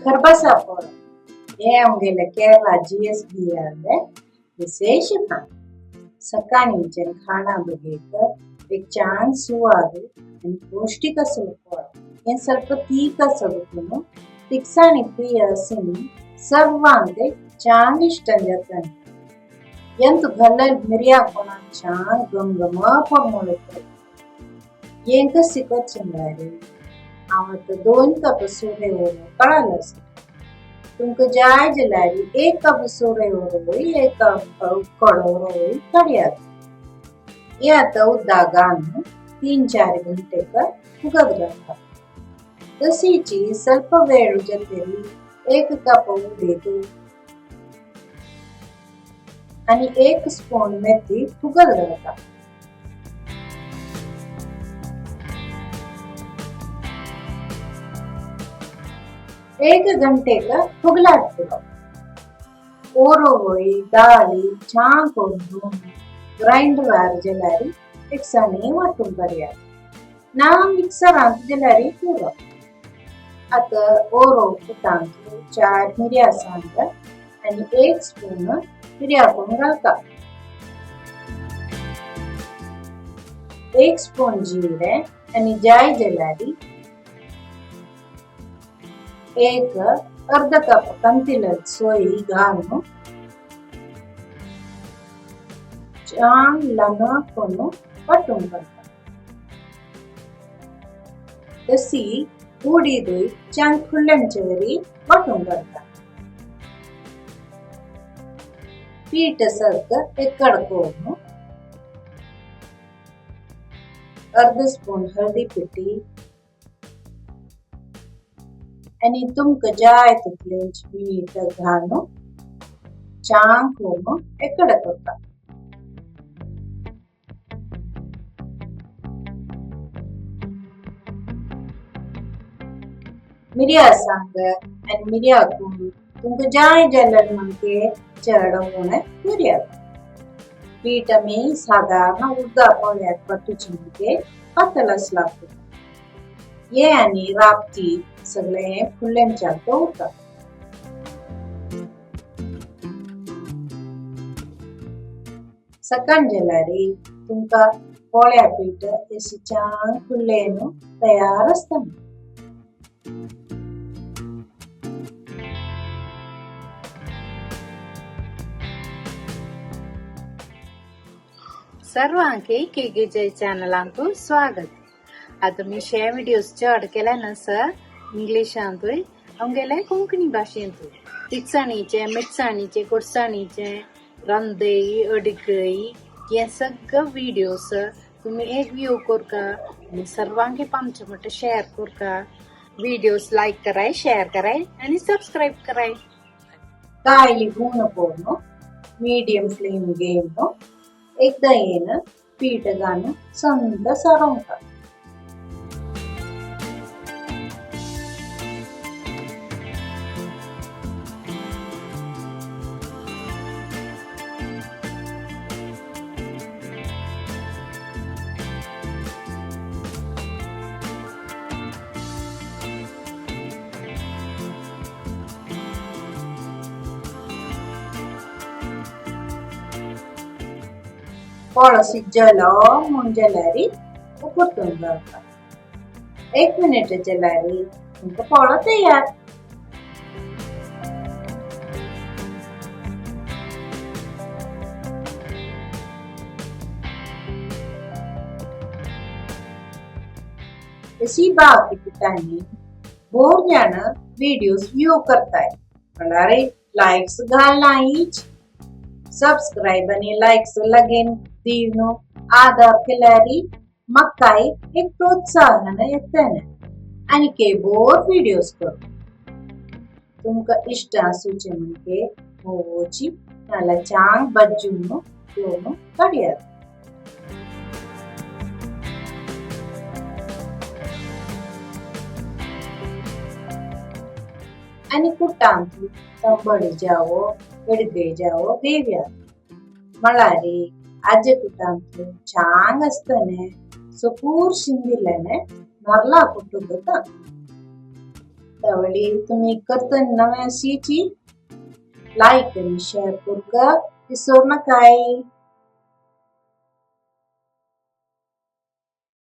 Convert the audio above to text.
खरबसा पोळो हे आमगेले केरला GSB विशेष खाण. सकाळींचे खाणा बगेक एक चांग सुवाद आनी पौष्टिक असलो पोळो. हे ಸ್ವಲ್ಪ तीख असलो तिखसाणी प्रिय असून सर्वांक चांग इष्ट जाता. ಎಂತು ಗಲ್ಲಲ್ ಮಿರಿಯಾ कोणा चांग गमगम पडमळत. येंक सिकत सुंदारी हांव आतां 2 कप सोडे ओरो कळाल आसा. तुमकां जाय जाल्यार 1 कप सोडे ओरोय 1 कप उकड ओरोय काडयात. हे आतां उदक घालून 3-4 घंटे फुगत घालता. तशीच ಸ್ವಲ್ಪ वेळ जातरी 1 कप उडीद आनी 1 स्पून मेथी फुगत घालता. एक घंटेक फुगलाट पुरो. ओरोवोय दाळी छान करून ग्राइंडरार जाल्यार एकसाणी वांटून काडयात ना मिक्सरांत जाल्यार पुरो. आतां ओरो कुटांत 4 मिरयां सांग आनी 1 स्पून मिरयां करून घालता. 1 स्पून जिरें आनी जाय जाल्यार 1 अर्ध कप कंतिल सोय घालून चांग ल्हान करून वांटून घालता. तशी उडीदूय चांग खुल्ल्यांचे वरी वांटून घालता. पीठ सारकें एकाड करून अर्ध स्पून हळदी पिठी आनी तुमकां जाय तितलेंच मीठ घालून चांग करून एकाड करता. मिरयां सांग आनी मिरयां कूड तुमकां जाय जाल्यार मागीर चड उणें करयात. पीठ आमी सादारण उदका पोळ्याक वांटूचे म्हणजे पातळ आसला. हे आनी राबती सगळें फुडल्याच्याक उरता. सकाळ जाल्यार तुमकां पोळ्या पीठ अशी चांग फुडलें तयार आसता. सर्वांक के के चॅनलांतू स्वागत. आतां मी शे व्हिडिओज चड केले ना सर इंग्लिशांतूय आमगेले कोंकणी भाशेंतूय तिखसाणीचे मिरसाणीचे गोडसाणीचे रंदई अडगई हे सगळे व्हिडिओज तुम्ही एक व्यू करका आनी सर्वांक आमचे म्हणटा शेअर करका. व्हिडिओज लायक कराय, शेअर कराय आनी सबस्क्रायब कराय. कायली गूण करून मीडियम फ्लेम घेवन एकदां येन पीठ घालून संद सारोवंका. पोळो शिजलो म्हूण जाल्यार परतून घालता. 1 मिनिट जाल्यार तुमकां पोळो तयार. अशी बाकी पिठांनी बोर जाण व्हिडिओज व्यू करताय म्हळ्यार लायक्स घालनाच. सबस्क्रायब आनी लायक्स लागेन दिवन आदार केल्यार म्हाकाय एक प्रोत्साहन येतलें आनी के बोर व्हिडिओज करूं. तुमकां इश्ट आसूचे म्हणजे मोवोची नाल्यार चांग बज्जून करून काडयात. आनी कुटांत ತಂಬಳಿ जावो एडगे जावो घेवया. म्हळ्यार आजे कुटांत चांग आसतने सुकूर शिंदिल्लें नरला कुटुंब. तावळी तुमी करतन नव्या सीची लायक आनी शेअर करूंक विसरू नकाय.